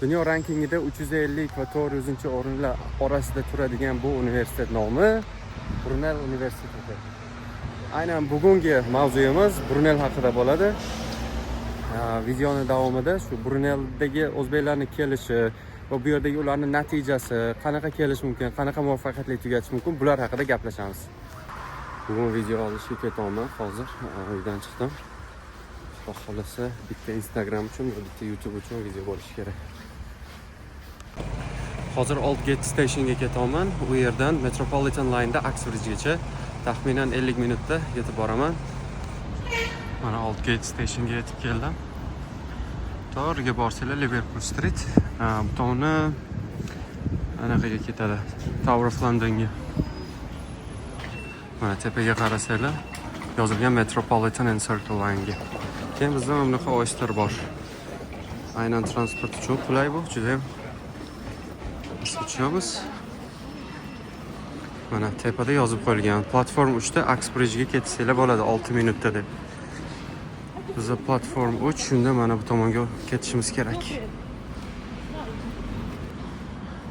Dunyo rankingida 350 va 400 o'rinlar orasida turadigan bu universitet nomi Brunel universiteti. Aynan bugungi mavzuyimiz Brunel haqida bo'ladi. Videoni davomida shu Bruneldagi o'zbeklarning kelishi va bu yerdagi ularning natijasi, qanaqa kelish mumkin, qanaqa muvaffaqiyatli tugatish mumkin, bular haqida gaplashamiz. Bugun video olishga ketyapman hozir, uydan chiqdim. Xudo xohlasa, bitta Instagram uchun va bitta YouTube uchun video bo'lishi kerak. Hozir Aldgate stationga ketyapman. U yerdan Metropolitan Line'da Uxbridgegacha taxminan 50 minutda yetib boraman. Mana Aldgate stationga yetib keldim. To'g'riga borsanglar Liverpool Street, bu tomoni anaqaga ketadi, Tower of Londonga. Mana tepaga qarasanglar, yozilgan Metropolitan and Circle Line'ga. Keyin bizda mana bunaqa Oyster bor. Aynan transport uchun qulay bu, judayam. Pastga tushamiz. Mana tepada yozib qo'yilgan, platform 3 da Uxbridgega ketsanglar bo'ladi 6 minutda deb. Biza platform 3, shunda mana bu tomonga ketishimiz kerak.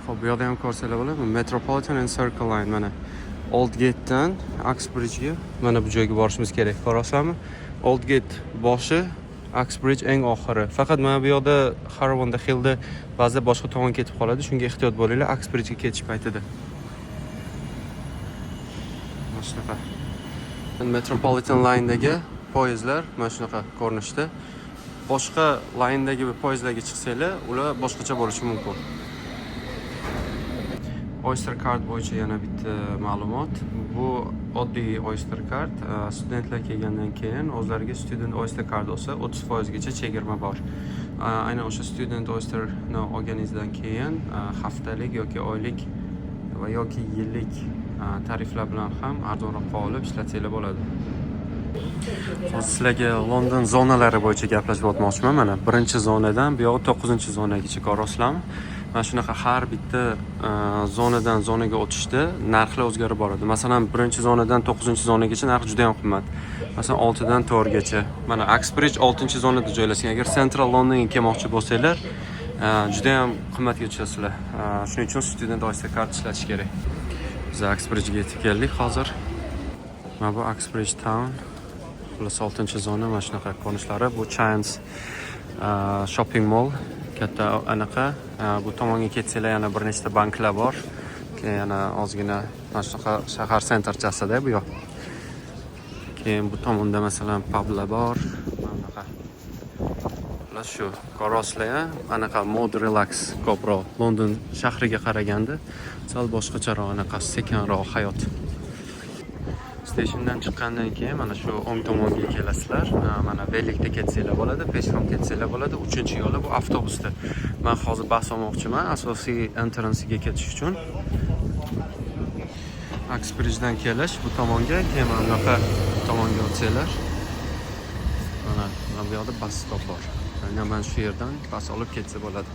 Xo'p, bu yoqda ham ko'rsanglar bo'ladi. Metropolitan and Circle Line, mana Aldgate'dan Uxbridgega, mana bu joyga borishimiz kerak. Ko'rasizlarmi? Aldgate boshi, Uxbridge eng oxiri. Faqat mana bu yoqda Harrow on the Hillda ba'zida boshqa tomon ketib qoladi. Shunga ehtiyot bo'linglar Uxbridgega ketish paytida. Mana shunaqa. Metropolitan Line'dagi poyezdlar mana shunaqa ko'rinishda. Boshqa line'dagi poyezdlarga chiqsanglar, ular boshqacha bo'lishi mumkin. Oyster Card bo'yicha yana bitta ma'lumot. Bu oddiy Oyster Card. Studentlar kelgandan keyin o'zlariga Student Oyster Card olsa, 30% gacha chegirma bor. Aynan o'sha Student Oysterni olganingizdan keyin haftalik yoki oylik va yoki yillik tariflar bilan ham arzonroqqa olib ishlatsanglar bo'ladi. Hozir sizlarga London zonalari bo'yicha gaplashib o'tmoqchiman. Mana birinchi zonadan bu yog'i to'qqizinchi zonagacha, ko'ryapsizlarmi? Mana shunaqa har bitta zonadan zonaga o'tishda narxlar o'zgarib boradi. Masalan, birinchi zonadan to'qqizinchi zonagacha narx juda ham qimmat. Masalan, 6dan 4gacha. Mana Uxbridge oltinchi zonada joylashgan. Agar Central Londonga kelmoqchi bo'lsanglar, juda ham qimmatga tushasizlar. Shuning uchun Student Oyster Card ishlatish kerak. Biz Uxbridgega yetib keldik hozir. Mana bu Uxbridge Town. Xullas, oltinchi zona mana shunaqa ko'rinishlari. Bu Giants shopping mall, katta anaqa. Bu tomonga ketsanglar, yana bir nechta banklar bor. Keyin yana ozgina mana shunaqa shahar центр chasida bu yoq. Keyin bu tomonda, masalan, publar bor. Mana bunaqa. Xullas, shu ko'ryapsizlar, anaqa mod relax ko'proq London shahriga qaraganda sal boshqacharoq, anaqa sekinroq hayot. Stationdan chiqqandan keyin mana shu o'ng tomonga kelasizlar. Mana велик da ketsanglar bo'ladi, пешком ketsanglar bo'ladi. Uchinchi yo'li bu avtobusda. Man hozir bus olmoqchiman asosiy entrancega ketish uchun. Uxbridgedan kelish bu tomonga, keyin mana bunaqa tomonga o'tsanglar, mana bu yoqda bus stop bor. Aynan mana shu yerdan bus olib ketsa bo'ladi.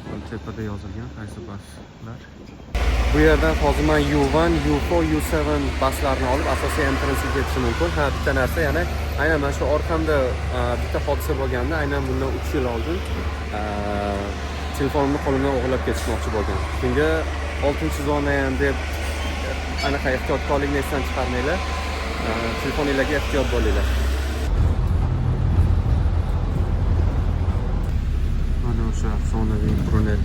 Bu tepada yozilgan qaysi buslar. Bu yerdan hozir man U1, U4, U7 buslarni olib asosiy entrancega ketishim mumkin. Ha, bitta narsa yana, aynan mana shu orqamda bitta hodisa bo'lganda, aynan bundan 3 yil oldin telefonimni qo'limdan o'g'irlab ketishmoqchi bo'lgan. Shunga oltinchi zona ham deb anaqa ehtiyotkorlikni esdan chiqarmanglar. Telefoninglarga ehtiyot bo'linglar. Mana o'sha afsonaviy Brunel.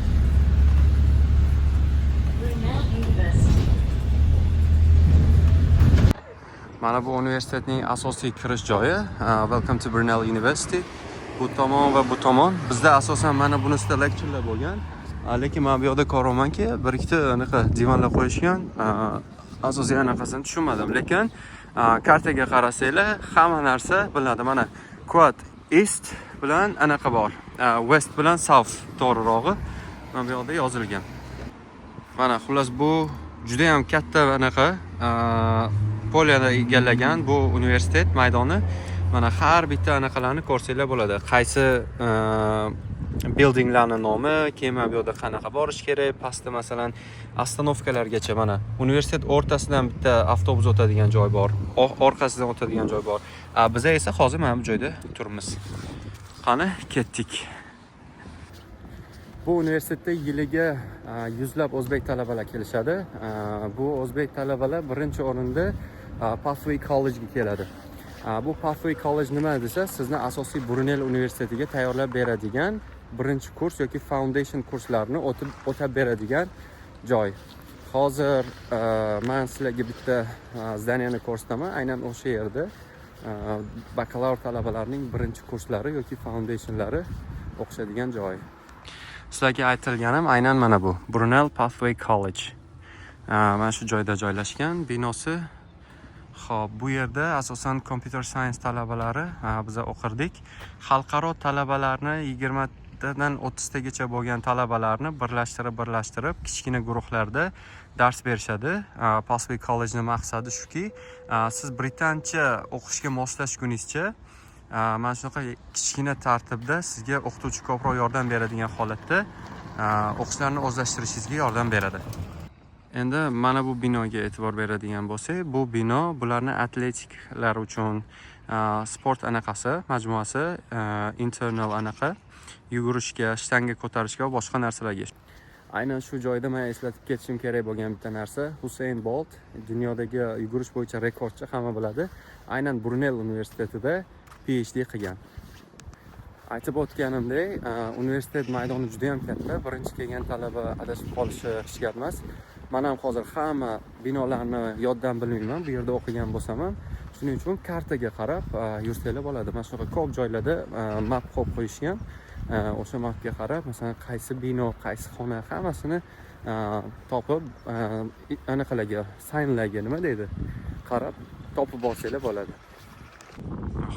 Brunel University. Mana bu universitetning asosiy kirish joyi. Welcome to Brunel University. Bu tomon va bu tomon. Bizda asosan mana bunisida lecturelar bo'lgan. Lekin mana bu yoqda ko'ryapmanki, bir ikkita anaqa divanlar qo'yishgan. Asosiy anaqasini tushunmadim. Lekin kartaga qarasanglar, hamma narsa bilinadi. Mana Quad East bilan anaqa bor. West bilan South, to'g'rirog'i. Mana bu yoqda yozilgan. Mana, xullas, bu juda ham katta anaqa поля ni egallagan bu universitet maydoni. Mana har bitta anaqalarni ko'rsanglar bo'ladi. Qaysi buildinglarni nomi, keyin mana bu yoqda qanaqa borish kerak, pastda, masalan, остановка largacha. Mana universitet o'rtasidan bitta avtobus o'tadigan joy bor, orqasidan o'tadigan joy bor. Biza esa hozir mana bu joyda turibmiz. Qani, ketdik. Bu universitetda yiliga yuzlab o'zbek talabalar kelishadi. Bu o'zbek talabalar birinchi o'rinda Pathway College'ga keladi. Bu Pathway College nima desa, sizni asosiy Brunel universitetiga tayyorlab beradigan birinchi kurs yoki foundation kurslarini o'tib o'tab beradigan joy. Hozir man sizlarga bitta здания ni ko'rsataman. Aynan o'sha yerda bakalavr talabalarining birinchi kurslari yoki foundationlari o'qishadigan joy. Sizlarga aytilganim aynan mana bu Brunel Pathway College. Mana shu joyda joylashgan binosi. Xo'p, bu yerda asosan computer science talabalari biza o'qirdik. Xalqaro talabalarni, 20 tadan 30 tagacha bo'lgan talabalarni birlashtirib birlashtirib kichkina guruhlarda dars berishadi. Pathway College'ni maqsadi shuki, siz britancha o'qishga moslashguningizcha mana shunaqa kichkina tartibda sizga o'qituvchi ko'proq yordam beradigan holatda o'qishlarni o'zlashtirishingizga yordam beradi. Endi mana bu binoga e'tibor beradigan bo'lsak, bu bino bularni atletiklar uchun sport anaqasi, majmuasi, internal anaqa yugurishga, shtanga ko'tarishga va boshqa narsalarga. Aynan shu joyda men eslatib ketishim kerak bo'lgan bitta narsa: Usain Bolt, dunyodagi yugurish bo'yicha rekordchi, hamma biladi, aynan Brunel universitetida PhD qilgan. Aytib o'tganimdek, universitet maydoni juda ham katta. Birinchi kelgan talaba adashib qolishi hech gap emas. Man ham hozir hamma binolarni yoddan bilmayman, bu yerda o'qigan bo'lsam ham. Shuning uchun kartaga qarab yursanglar bo'ladi. Mana shunaqa ko'p joylarda map qo'yib qo'yishgan. O'sha mapga qarab, masalan, qaysi bino, qaysi xona, hammasini topib, anaqalarga, signlarga, nima deydi, qarab topib olsanglar bo'ladi.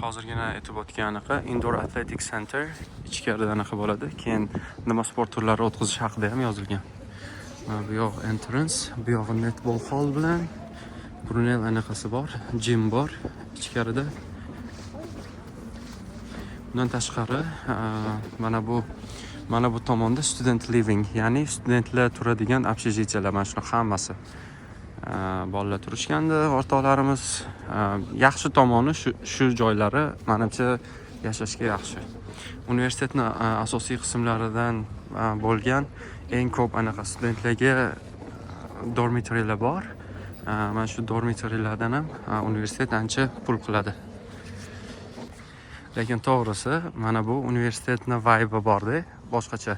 Hozirgina aytib o'tgan anaqa Indoor Athletic Center ichkarida anaqa bo'ladi. Keyin nima sport turlari o'tkazish haqida ham yozilgan. Mana bu yoq entrance, bu yog'i netball hall bilan Brunel anaqasi bor, gym bor ichkarida. Bundan tashqari, mana bu tomonda student living, ya'ni studentlar turadigan общежития lar, mana shuni hammasi. Bolalar turishgandi o'rtoqlarimiz. Yaxshi tomoni shu joylari manimcha yashashga yaxshi. Universitetni asosiy qismlaridan bo'lgan eng ko'p anaqa studentlarga dormitorylar bor. Mana shu dormitorylardan ham universitet ancha pul qiladi. Lekin to'g'risi, mana bu universitetni vibe borda, boshqacha.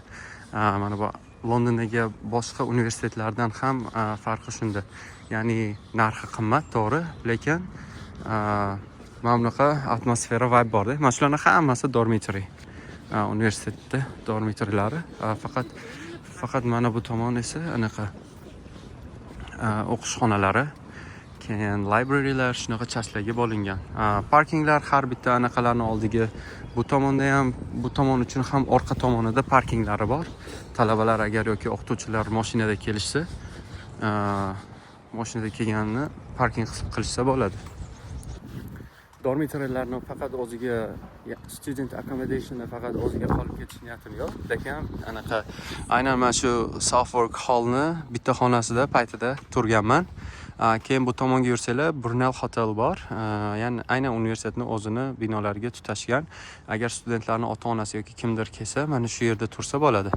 Mana bu Londondagi boshqa universitetlardan ham farqi shunda. Ya'ni narxi qimmat, to'g'ri, lekin mana bunaqa atmosfera, vibe borda. Mana shularni hammasi dormitory. Universitetda dormitorylari. Faqat mana bu tomon esa anaqa o'qish xonalari, keyin librarylar, shunaqa часть larga bo'lingan. Parkinglar har bitta anaqalarni oldiga, bu tomonda ham, bu tomon uchun ham orqa tomonida parkinglari bor. Talabalar agar yoki o'qituvchilar mashinada kelishsa, mashinada kelganini parking qilishsa bo'ladi. Dormitorylarni faqat o'ziga, student accommodationni faqat o'ziga qolib ketish niyatim yo'q, lekin anaqa aynan mana shu Southwark Hallni bitta xonasida paytida turganman. Keyin bu tomonga yursanglar, Brunel Hotel bor. Ya'ni aynan universitetni o'zini binolariga tutashgan. Agar studentlarni ota onasi yoki kimdir kelsa, mana shu yerda tursa bo'ladi.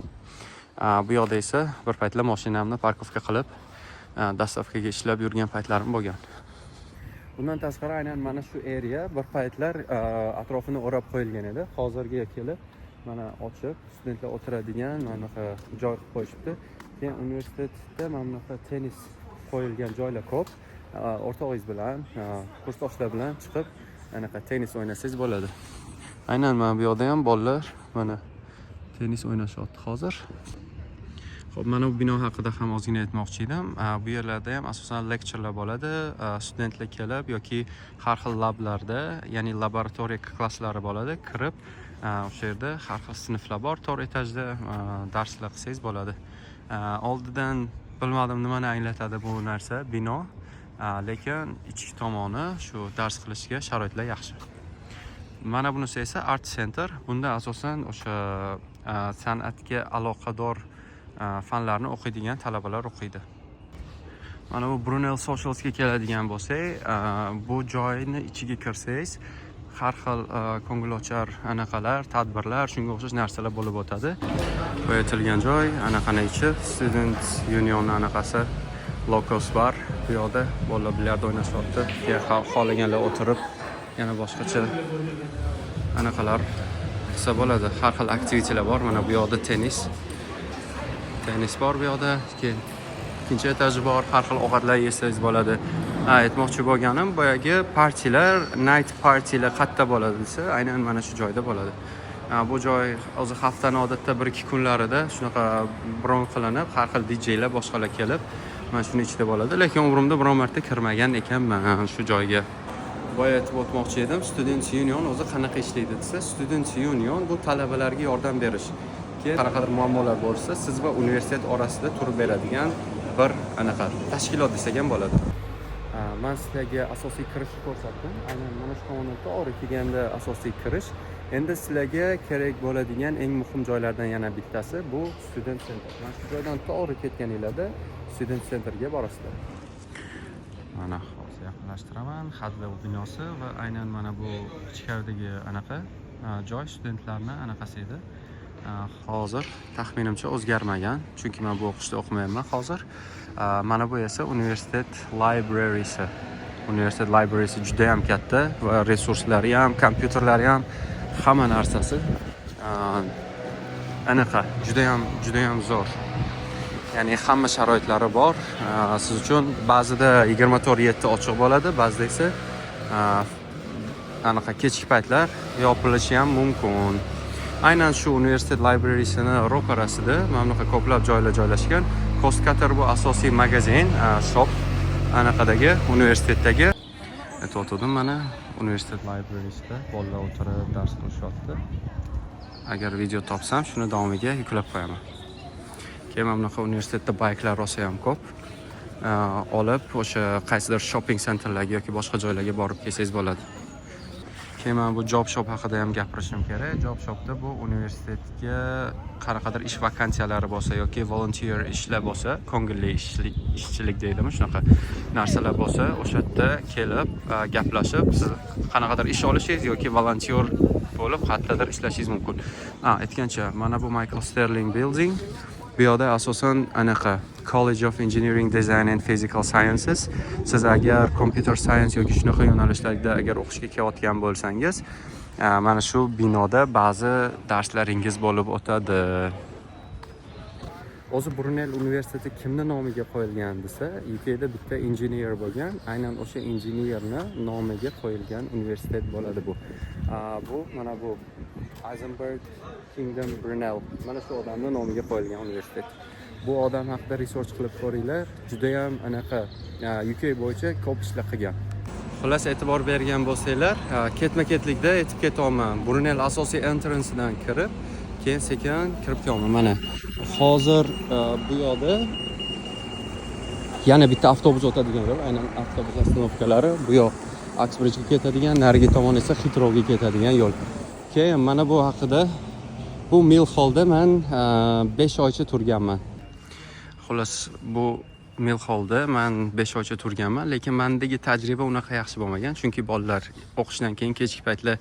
Bu yoqda esa bir paytlar mashinamni парковка qilib, доставка ga ishlab yurgan paytlarim bo'lgan. Bundan tashqari, aynan mana shu area bir paytlar atrofini o'rab qo'yilgan edi. Hozirga kelib mana ochib, studentlar o'tiradigan mana bunaqa joy qilib qo'yishibdi. Keyin universitetda mana bunaqa tennis qo'yilgan joylar ko'p. O'rtog'ingiz bilan, kursdoshlar bilan chiqib anaqa tennis o'ynasangiz bo'ladi. Aynan mana bu yoqda ham bolalar mana tennis o'ynashyapti hozir. Xo'p, mana bu bino haqida ham ozgina aytmoqchi edim. Bu yerlarda ham asosan lecturelar bo'ladi. Studentlar kelib yoki har xil lablarda, ya'ni laboratoriya klasslari bo'ladi, kirib, o'sha yerda har xil sinflar bor, to'rt etajda darslar qilsangiz bo'ladi. Oldidan bilmadim nimani anglatadi bu narsa, bino. Lekin ichki tomoni shu dars qilishga sharoitlar yaxshi. Mana bunisi esa Art Center. Bunda asosan o'sha san'atga aloqador fanlarni o'qiydigan talabalar o'qiydi. Mana bu Brunel Socialsga keladigan bo'lsak, bu joyni ichiga kirsangiz, Har xil ko'ngilochar anaqalar, tadbirlar, shunga o'xshash narsalar bo'lib o'tadi. Bu aytilgan joy anaqani ichi, Student Union anaqasi, Locos bar. Bu yoqda bolalar bilyard o'ynashyapti. Keyin xohlaganlar o'tirib, yana boshqacha anaqalar qilsa bo'ladi. Har xil activitylar bor. Mana bu yoqda tennis. Tennis bor bu yoqda. Keyin ikkinchi etaji bor, har xil ovqatlar yesangiz bo'ladi. Ha, aytmoqchi bo'lganim, boyagi partiyalar, night partylar qayerda bo'ladi desa, aynan mana shu joyda bo'ladi. Ha, bu joy o'zi haftani odatda 1-2 kunlarida shunaqa bron qilinib, har xil DJlar, boshqalar kelib, mana shuni ichida bo'ladi. Lekin umrimda biron marta kirmagan ekanman shu joyga. Boya aytib o'tmoqchi edim, Students Union o'zi qanaqa ishlaydi desa, Students Union bu talabalarga yordam berish. Keyin qanaqadir muammolar bo'lsa, siz va universitet orasida turib beradigan bir anaqa tashkilot desak ham bo'ladi. Man sizlarga asosiy kirishni ko'rsatdim. Aynan mana shu tomondan to'g'ri kelganda asosiy kirish. Endi sizlarga kerak bo'ladigan eng muhim joylardan yana bittasi bu Student Center. Mana shu joydan to'g'ri ketganinglarda Student Centerga borasizlar. Mana hozir yaqinlashtiraman. Hadley binosi va aynan mana bu ichkaridagi anaqa joy studentlarni anaqasi edi. Hozir taxminimcha o'zgarmagan, chunki men bu o'qishda o'qimayapman hozir. Mana bu esa universitet librarysi. Universitet librarysi juda ham katta va resurslari ham, kompyuterlari ham, hamma narsasi anaqa juda ham, juda ham zo'r. Ya'ni hamma sharoitlari bor. Siz uchun ba'zida 24/7 ochiq bo'ladi, ba'zida esa anaqa kechki paytlar yopilishi ham mumkin. Aynan shu universitet librarysini ro'parasida mana bunaqa ko'plab joylar joylashgan. Costcutter bu asosiy magazin, shop anaqadagi, universitetdagi. Aytayotgandim, mana universitet librarysida bolalar o'tirib dars qilishyapti. Agar video topsam, shuni davomiga yuklab qo'yaman. Keyin mana bunaqa universitetda bayklar rosa ham ko'p. Olib o'sha qaysidir shopping centerlarga yoki boshqa joylarga borib kelsangiz bo'ladi. Keyin mana bu job shop haqida ham gapirishim kerak. Job shopda bu universitetga qanaqadir ish vakansiyalari bo'lsa yoki volunteer ishlar bo'lsa, ko'ngilli ishlik, ishchilik deydimi, shunaqa narsalar bo'lsa, o'sha yerda kelib gaplashib, siz qanaqadir ish olishingiz yoki volonтер bo'lib qayerdadir ishlashingiz mumkin. Ha, aytgancha, mana bu Michael Sterling Building. Bu yoqda asosan anaqa College of Engineering, Design and Physical Sciences. Siz agar computer science yoki shunaqa yo'nalishlarda agar o'qishga kelayotgan bo'lsangiz, mana shu binoda ba'zi darslaringiz bo'lib o'tadi. O'zi Brunel universiteti kimni nomiga qo'yilgan desa, UKda bitta injener bo'lgan, aynan o'sha injenerni nomiga qo'yilgan universitet bo'ladi bu. Bu mana bu Isambard Kingdom Brunel. Mana shu odamni nomiga qo'yilgan universitet. Bu odam haqida research qilib ko'ringlar, judayam anaqa UK bo'yicha ko'p ishlar qilgan. Xullas, e'tibor bergan bo'lsanglar, ketma-ketlikda aytib ketyapman. Brunel asosiy entrance'idan kirib, keyin sekin kirib kelyapman. Mana hozir bu yoqda yana bitta avtobus o'tadigan yo'l, aynan avtobus остановка lari bu yoq Oxbridgega ketadigan, narigi tomon esa Heathrowga ketadigan yo'l. Keyin mana bu haqida, bu Mill Hallda man 5 oycha turganman. Xullas, bu Mill Hallda man 5 oycha turganman, lekin mandagi tajriba unaqa yaxshi bo'lmagan, chunki bolalar o'qishdan keyin kechki paytlar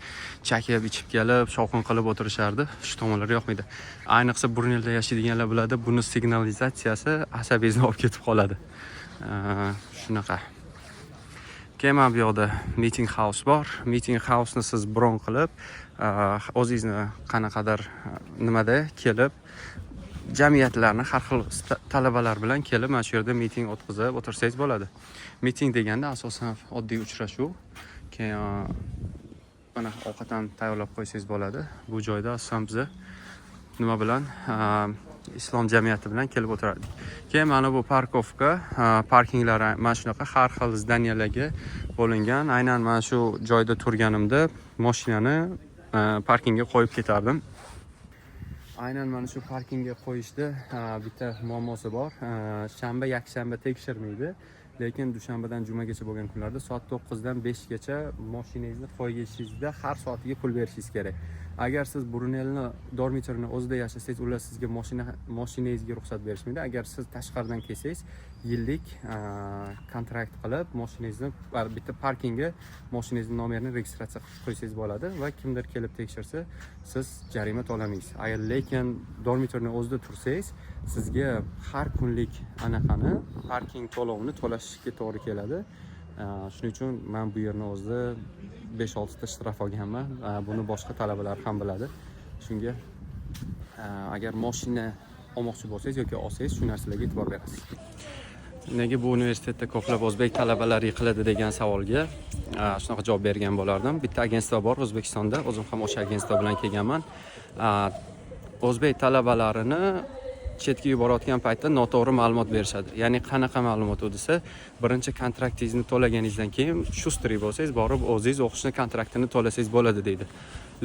chakib, ichib kelib, shovqin qilib o'tirishardi. Shu tomonlari yoqmaydi. Ayniqsa Brunelda yashaydiganlar biladi, buni signalizatsiyasi asabingizni olib ketib qoladi. Shunaqa. Keyin mana bu yoqda meeting house bor. Meeting house'ni siz bron qilib, o'zingizni qanaqadir nimada kelib, jamiyatlarni har xil talabalar bilan kelib, mana shu yerda meeting o'tkazib o'tirsangiz bo'ladi. Meeting deganda asosan oddiy uchrashuv. Keyin mana ovqat ham tayyorlab qo'ysangiz bo'ladi. Bu joyda asosan biza nima bilan, islom jamiyati bilan kelib o'tirardik. Keyin mana bu парковка, parkinglari mana shunaqa har xil здания larga bo'lingan. Aynan mana shu joyda turganimda mashinani parkingga qo'yib ketardim. Aynan mana shu parkingga qo'yishda bitta muammosi bor. Shanba, yakshanba tekshirmaydi, lekin dushanbadan jumagacha bo'lgan kunlarda soat 9 dan 5 gacha mashinangizni qo'yishingizda har soatiga pul berishingiz kerak. Agar siz Brunelni dormitorini o'zida yashasangiz, ular sizga mashinangizga ruxsat berishmaydi. Agar siz tashqaridan kelsangiz, yillik kontrakt qilib, mashinangizni bitta parkingga mashinangizni nomerini registratsiya qilib qo'ysangiz bo'ladi va kimdir kelib tekshirsa, siz jarima to'lamaysiz. Agar lekin dormitorni o'zida tursangiz, sizga har kunlik anaqani, parking to'lovini to'lashga to'g'ri keladi. Shuning uchun man bu yerni o'zida 5-6 ta shtraf olganman. Buni boshqa talabalar ham biladi. Shunga agar moshina olmoqchi bo'lsangiz yoki olsangiz, shu narsalarga e'tibor berasiz. Nega bu universitetda ko'plab o'zbek talabalari yiqiladi degan savolga shunaqa javob bergan bo'lardim. Bitta агентство bor O'zbekistonda, o'zim ham o'sha агентство bilan kelganman. O'zbek talabalarini chetga yuborayotgan paytda noto'g'ri ma'lumot berishadi. Ya'ni qanaqa ma'lumot u desa, birinchi kontraktingizni to'laganingizdan keyin шустрый bo'lsangiz, borib o'zingiz o'qishni kontraktini to'lasangiz bo'ladi deydi.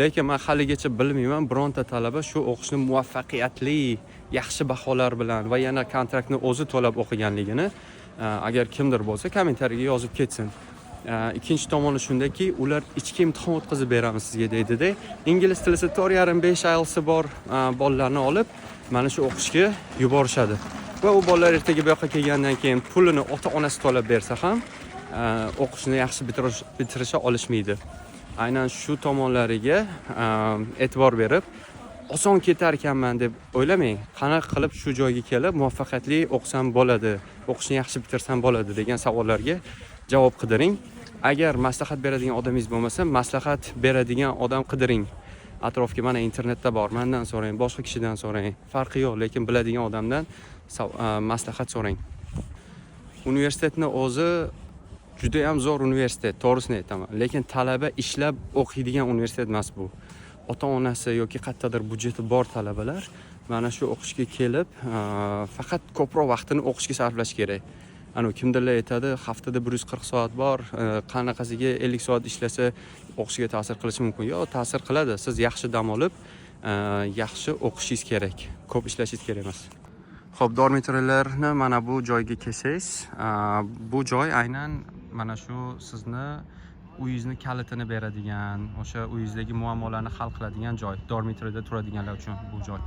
Lekin man haligacha bilmayman, bironta talaba shu o'qishni muvaffaqiyatli, yaxshi baholar bilan va yana kontraktni o'zi to'lab o'qiganligini. Agar kimdir bo'lsa, kommentariyaga yozib ketsin. Ikkinchi tomoni shundaki, ular ichki imtihon o'tkazib beramiz sizga deydida, ingliz tilisi 4,5, 5 IELTSi bor bolalarni olib mana shu o'qishga yuborishadi va u bolalar ertaga bu yoqqa kelgandan keyin pulini ota onasi to'lab bersa ham o'qishni yaxshi bitirisha olishmaydi. Aynan shu tomonlariga e'tibor berib, oson ketar ekanman deb o'ylamang. Qanaqa qilib shu joyga kelib muvaffaqiyatli o'qisam bo'ladi, o'qishni yaxshi bitirsam bo'ladi degan savollarga javob qidiring. Agar maslahat beradigan odamingiz bo'lmasa, maslahat beradigan odam qidiring atrofga. Mana, internetda bor, mandan so'rang, boshqa kishidan so'rang, farqi yo'q, lekin biladigan odamdan maslahat so'rang. Universitetni o'zi judayam zo'r universitet, to'g'risini aytaman, lekin talaba ishlab o'qiydigan universitet emas bu. Ota onasi yoki qayerdadir byudjeti bor talabalar mana shu o'qishga kelib, faqat ko'proq vaqtini o'qishga sarflash kerak. Anavi kimdirlar aytadi, haftada 140 soat bor, qanaqasiga 50 soat ishlasa o'qishga ta'sir qilishi mumkin? Yo'q, ta'sir qiladi. Siz yaxshi dam olib, yaxshi o'qishingiz kerak, ko'p ishlashingiz kerak emas. Ho'p, dormitoriylarni mana bu joyga kelsangiz, bu joy aynan mana shu sizni uyingizni kalitini beradigan, o'sha uyingizdagi muammolarni hal qiladigan joy. Dormitoriyda turadiganlar uchun bu joy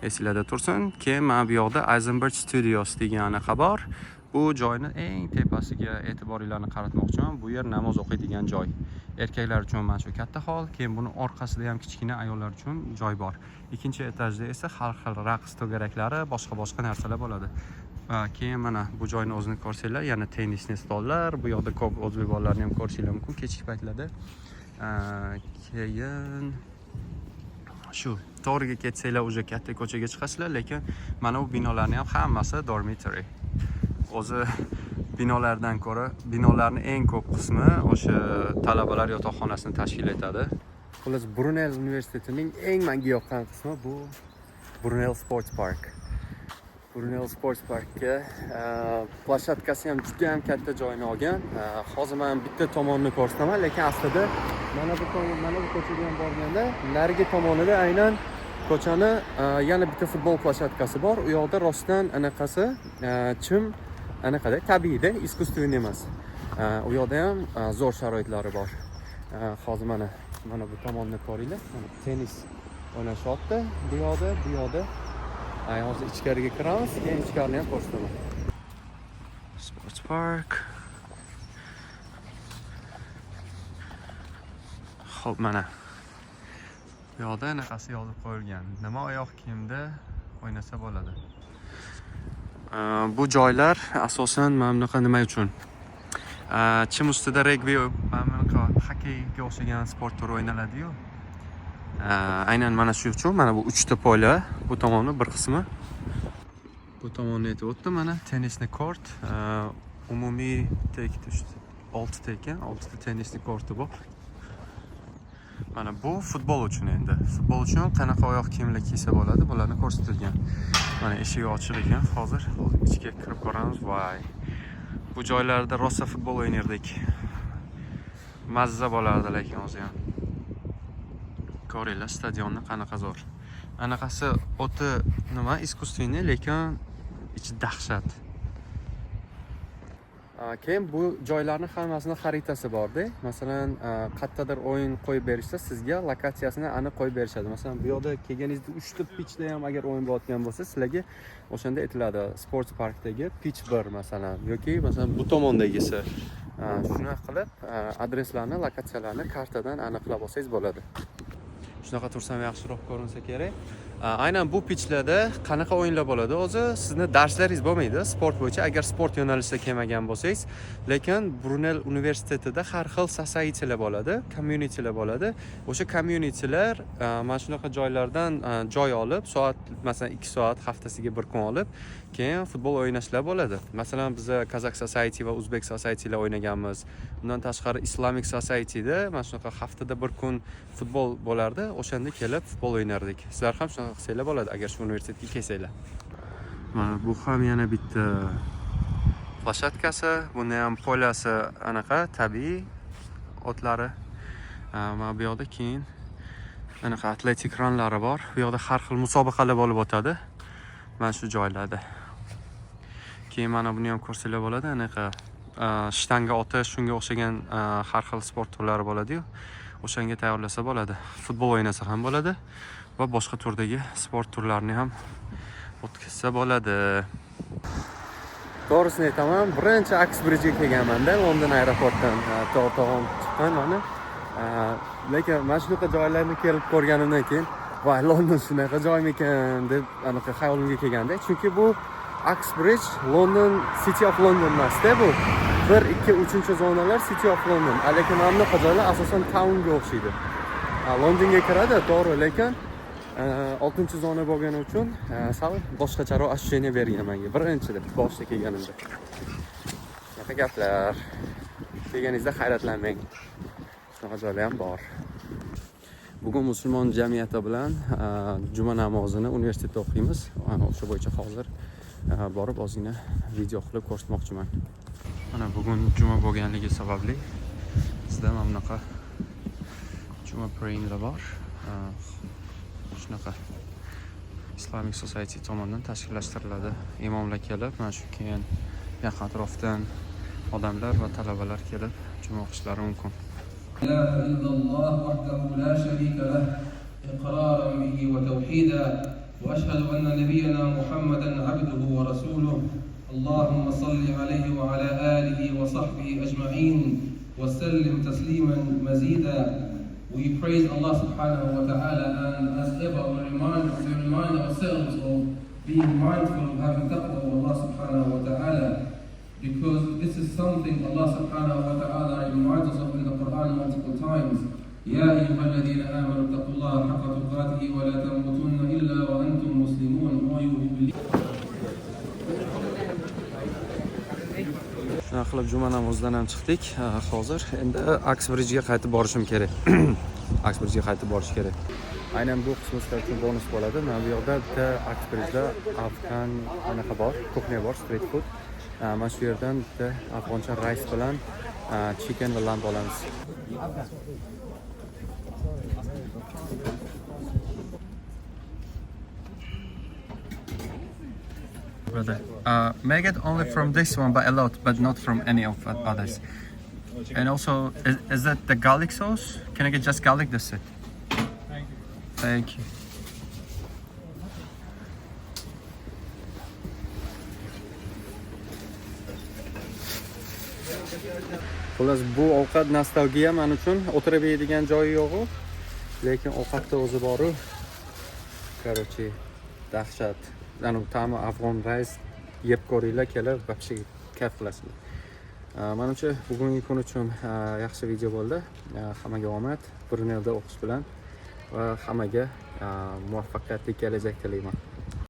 esinglarda tursin. Keyin mana bu yoqda Eisenberg Studios degan anaqa bor. Bu joyni eng tepasiga e'tiboringlarni qaratmoqchiman. Bu yer namoz o'qiydigan joy erkaklar uchun, mana shu katta hol. Keyin buni orqasida ham kichkina ayollar uchun joy bor. Ikkinchi etajda esa har xil raqs to'garaklari, boshqa boshqa narsalar bo'ladi. Va keyin mana bu joyni o'zini ko'rsanglar, yana теннисный stollar. Bu yoqda ko'p o'zbek bolalarini ham ko'rishinglar mumkin kechki paytlarda. Keyin shu to'g'riga ketsanglar, уже katta ko'chaga chiqasizlar. Lekin mana bu binolarni ham hammasi dormitory. O'zi binolardan ko'ra, binolarni eng ko'p qismi o'sha talabalar yotoqxonasini tashkil etadi. Xullas, Brunel universitetining eng menga yoqqan qismi bu Brunel Sports Park. Brunel Sports Parkga площадка si ham juda ham katta joyini olgan. Hozir man bitta tomonini ko'rsataman, lekin aslida mana bu tomon, mana bu ko'chaga ham borganda, narigi tomonida aynan ko'chani yana bitta futbol площадка si bor. U yoqda rostdan anaqasi, chim anaqada, tabiiyda, искусственный emas. U yoqda ham zo'r sharoitlari bor. Hozir mana bu tomonni ko'ringlar. Mana tennis o'ynashyapti bu yoqda, bu yoqda. Ay, hozir ichkariga kiramiz, keyin ichkarini ham ko'rsataman. Sports Park. Xo'p, mana. Bu yoqda anaqasi yozib qo'yilgan. Nima oyoq kiyimda o'ynasa bo'ladi. Bu joylar asosan mana bunaqa nima uchun? Chim ustida regbi, mana bunaqa xokkeyga o'xshagan sport turi o'ynaladi-yu. Aynan mana shu uchun mana bu uchta поля, bu tomoni bir qismi. Bu tomonni aytib o'tdim, mana теннисный kort, umumiy bitta, ikkita, uchta, oltita ekan, oltita теннисный korti bor. Mana bu futbol uchun endi. Futbol uchun qanaqa oyoq kiyimlar kiysa bo'ladi, bularni ko'rsatilgan. Mana eshigi ochiq ekan hozir. Hozir ichga kirib ko'ramiz. Voy. Bu joylarda rosa futbol o'ynardik. Mazza bo'lardi lekin o'zi ham. Ko'ringlar, stadionni qanaqa zo'r. Anaqasi o'ti nima, искусственный, lekin ichi dahshat. Keyin bu joylarni hammasini xaritasi borda. Masalan, qayerdadir o'yin qo'yib berishsa, sizga lokatsiyasini aniq qo'yib berishadi. Masalan, bu yoqda kelganingizda 3 ta pitchda ham agar o'yin bo'layotgan bo'lsa, sizlarga o'shanda aytiladi. Sports parkdagi pitch 1 masalan yoki masalan bu tomondagisi. Shunaqa qilib adreslarni, lokatsiyalarni kartadan aniqlab olsangiz bo'ladi. Shunaqa tursam yaxshiroq ko'rinsa kerak. Aynan bu pitchlarda qanaqa o'yinlar bo'ladi? O'zi sizni darslaringiz bo'lmaydi sport bo'yicha, agar sport yo'nalishida kelmagan bo'lsangiz, lekin Brunel universitetida har xil societylar bo'ladi, communitylar bo'ladi. O'sha communitylar mana shunaqa joylardan joy olib, soat masalan 2 soat haftasiga bir kun olib, keyin futbol o'ynashlar bo'ladi. Masalan, biz Kazak Society va Uzbek Societylar o'ynaganmiz. Undan tashqari Islamic Societyda mana shunaqa haftada bir kun futbol bo'lardi. O'shanda kelib futbol o'ynardik. Sizlar ham shunaqa qilsanglar bo'ladi agar shu universitetga kelsanglar. Mana bu ham yana bitta площадка si. Buni ham поля si anaqa tabiiy o'tlari. Mana bu yoqda keyin anaqa atletik runlari bor. Bu yoqda har xil musobaqalar bo'lib o'tadi. Mana shu joylarda. Keyin mana buni ham ko'rsanglar bo'ladi. Anaqa shtanga otish, shunga o'xshagan har xil sport turlari bo'ladi-yu. O'shanga tayyorlasa bo'ladi. Futbol o'ynasa ham bo'ladi va boshqa turdagi sport turlarini ham o'tkazsa bo'ladi. To'g'risini aytaman, birinchi Uxbridgega kelganmanda, London aeroportidan tog'im chiqqan mana. Lekin mana shunaqa joylarni kelib ko'rganimdan keyin, voy, London shunaqa joymikan deb anaqa xayolimga kelganda. Chunki bu Uxbridge London City of London emasda bu. 1, 2, 3 zonalar City of London. Lekin mana bunaqa joylar asosan townga o'xshaydi. Londonga kiradi, to'g'ri, lekin 6 zona bo'lgani uchun sal boshqacharoq ощущение bergan menga birinchida boshida kelganimda. Shunaqa gaplar. Kelganingizda hayratlanmang. Shunaqa joylar ham bor. Bugun musulmon jamiyati bilan juma namozini universitetda o'qiymiz. O'sha bo'yicha hozir borib ozgina video qilib ko'rsatmoqchiman. Mana bugun juma bo'lganligi sababli bizda mana bunaqa juma prayinglar bor. Shunaqa Islamic Society tomonidan tashkillashtiriladi. Imomlar kelib, mana shu keyin yaqin atrofdan odamlar va talabalar kelib juma o'qishlari mumkin. لا إله إلا الله وحده لا شريك له إقرارا به وتوحيدا، وأشهد أن نبينا محمدا عبده ورسوله. اللهم صل عليه وعلى آله وصحبه أجمعين وسلم تسليما مزيدا. We praise Allah سبحانه وتعالى, and as ever we remind ourselves of being mindful of having taqwa of Allah سبحانه وتعالى, because this is something Allah سبحانه وتعالى reminds us of in the Quran multiple times. يا أيها الذين آمنوا اتقوا الله حق تقاته ولا تموتن إلا وأنتم مسلمون. O you who believe. Shunaqa qilib juma namozidan ham chiqdik. Hozir endi Uxbridgega qaytib borishim kerak. Uxbridgega qaytib borish kerak. Aynan bu qismi sizlar uchun bonus bo'ladi. Mana bu yoqda bitta Uxbridgeda afg'on anaqa bor, кухня bor, street food. Mana shu yerdan bitta afg'oncha rice bilan chicken va lamb olamiz. Brother, make it only from this one, but a lot, but not from any of others. And also, is that the garlic sauce? Can I get just garlic? That's it. Thank you. Thank you. Xullas, bu ovqat nostalgiya men uchun, o'tirib yeydigan joyi yo'q-u, lekin ovqatda o'zi bor-u. Короче, dahshat. Anu ta'mi afg'on rice yeb ko'ringlar, kelib вообще kayf qilasizlar. Manimcha bugungi kun uchun yaxshi video bo'ldi. Hammaga omad Brunelda o'qish bilan va hammaga muvaffaqiyatli kelajak tilayman.